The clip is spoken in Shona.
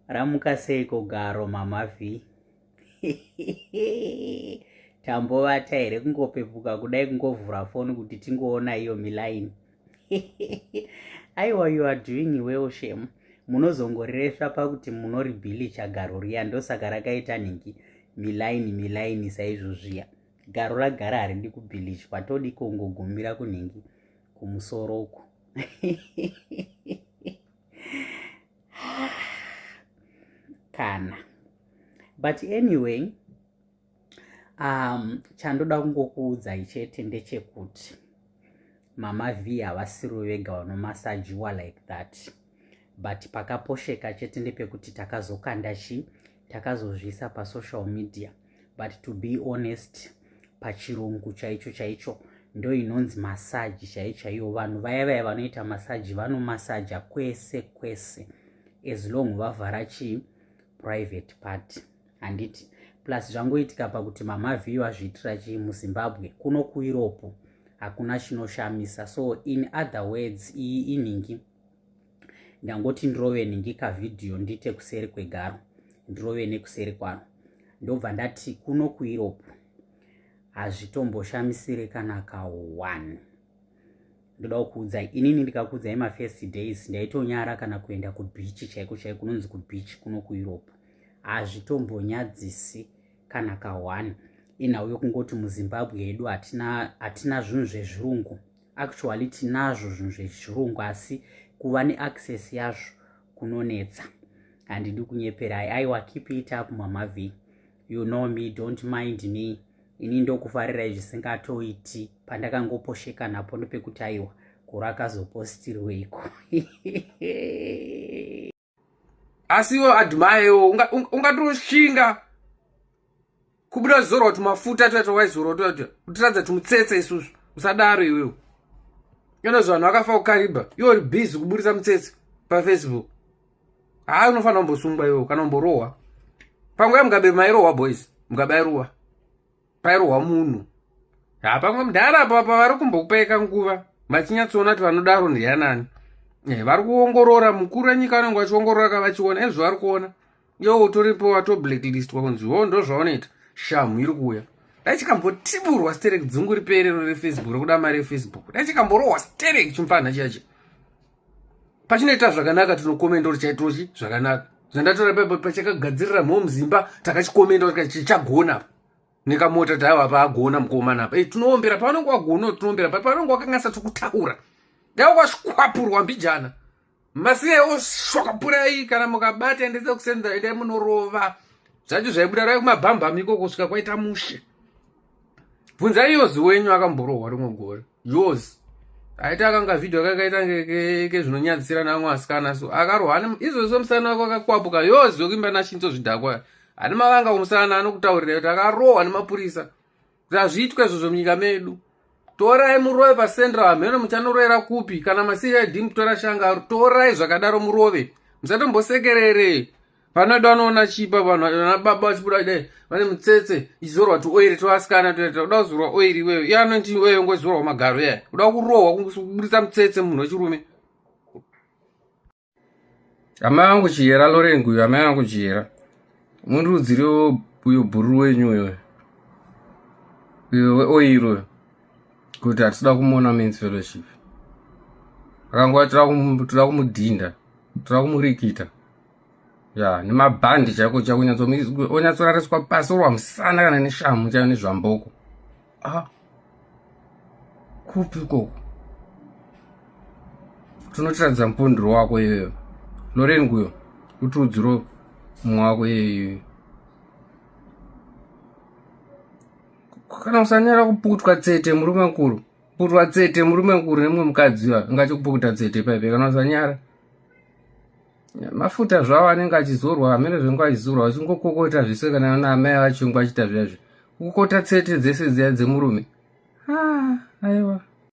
Ramuka seiko garo mama V? Tambovata here kungopepuka kudai kungovhura foni kuti tingoona iyo milaini. Aiwa you are doing well shem. Munozongoriresva pakuti munoribhilicha garo riya ndosaka rakaita nhingi milaini milaini saizvozviya. Garo ragara haridi kubhilichwa todi kungogumira kunhingi kumusoro uku. Kana. But anyway, chandoda kungokuudzai chete ndechekuti Mama V havasiro vega vanomasajiwa like that, but pakaposheka chete ndepekuti takazokanda chi takazozviisa pasocial media. But to be honest, pachirungu chaicho chaicho ndo inonzi masaji chaiyo chaiyo. Vanhu vaya vaya vanoita masaji vanomasaja kwese kwese as long vavhara chii private part, handiti? Plus zvangoitika pakuti Mama V vazviitira chii muZimbabwe, kuno kuEurope hakuna chinoshamisa. So in other words, iyi inhingi ndangoti ndirove nhingi kavhidhiyo ndiite kuseri kwegaro, ndirove nekuseri kwaro, ndobva ndati kuno kuEurope hazvitomboshamisire kana ka1. Ndoda kukuudzai, inini ndikakuudzai mafirst days ndaitonyara kana kuenda kubeach chaiko chaiko kunonzi kubeach kuno kuEurope hazvitombonyadzisi kana ka1. Inhau yokungoti muZimbabwe yedu hatina zvinhu zvezvirungu. Actually tinazvo zvinhu zvezvirungu, asi kuva neaccess yazvo kunonetsa. Handidi kunyeperai. Aiwa, keep it up Mama V, you know me, don't mind me, ini ndokufarirai zvisingatoiti. Pandakangoposheka napo ndopekuti aiwa kuro akazopostirweiko. Asi iwe admire ungatoshinga kubuda zorwa tumafuta tuya twawaizorwa tuya kutiradza tumutsetse isusu. Usadaro iwewe, ino vanhu vakafa kukariba, iwe uri busy kuburisa mutsetse paFacebook. Haa, unofanira kumbosungwa iwewe kana kumborohwa. Panguva yaMugabe mairohwa boys, Mugabe airohwa, pairohwa munhu. Ha, pamwe mudhara papa vari kumbopeka nguva vachinyatsoona kuti vanodaro ndiyanani. Vari kuongorora mukuru wenyika, vanenge vachiongorora ka vachiona ezvo vari kuona. Iwe utoripo wato blacklistwa kunzi wo ndo zvaunoita. Shamhu iri kuuya, dai chikambotiburwa sterek dzungu riperero reFacebook rekuda mari yeFacebook, dai chikamborohwa sterek chimfanha chiyachi. Pachinoita zvakanaka tinokomenda kuti chaitochi zvakanaka. Zvandatora pepo pachakagadzirira mho muzimba, takachikomenda kuti chichagona nekamota taiwa paagona mukomana apa. Tinoombera pavanenge wagona, tinoombera pavanenge wakangasa tikutaura, dai wakasvikwapurwa mbijana masiye oshokapurai. Kana mukabata endese kusenza, endai munorova zvacho zvaibuda rai kumabhambam ikoko kusvika kwaita mushe. Bvunzai Yozi wenyu akamborohwa rimwe gore. Yozi aita akanga vhidhiyo kakaita kezvinonyadzisira namwe asikana, so akarohwa izvozvo musana wake wakakwapuka. Yozi wekuimba nachinzo zvidhakwa ane mavanga kumusana anokutaurira kuti akarohwa nemapurisa kuti hazviitwa izvozvo munyika medu. Torai murove pacentral, hamheno muchanoroera kupi. Kana maCID mukutora shanga, torai zvakadaro murove, musatombosekerere. Panoda vanoona chipa vanhu vana baba vachibuda dai vane mutsetse ichizorwa tuoiri twasikana toita kuda kuzorwa oiri iweyo, iye anoti iweyo ngozorwa magaro iya kuda kurohwa kubudisa mutsetse munhu wechirume. Amai vangu Chiyera Lorengu uyo, amai vangu Chiyera, mundiudzirewo uyo bhururu wenyu uyo uyo weoiri uyo kuti hatisida kumuona Mens Fellowship. Akangova toda kumudhinda, toda kumurikita ya nemabhandi chaiko chaiko, onyatsorariswa pasi, orwa musana kana neshamu chaiyo nezvamboko. Ah, kupi ikoko tinotiratidza mupondero wako iyoyo Loren guyo, utiudziro mumwe wako iyeyo. Kana usanyara kuputwa tsete murume mukuru, putwa tsete murume mukuru nemumwe mukadzi uyo angachikupukuta tsete paipe. Kana usanyara mafuta zvavo anenge achizorwa, hamene zvengu achizorwa vachingokokota zvese, kana ana amai vachingwa achiita zviya zvi kukokota tsete dzese dziya dzemurume. Ah, aiwa.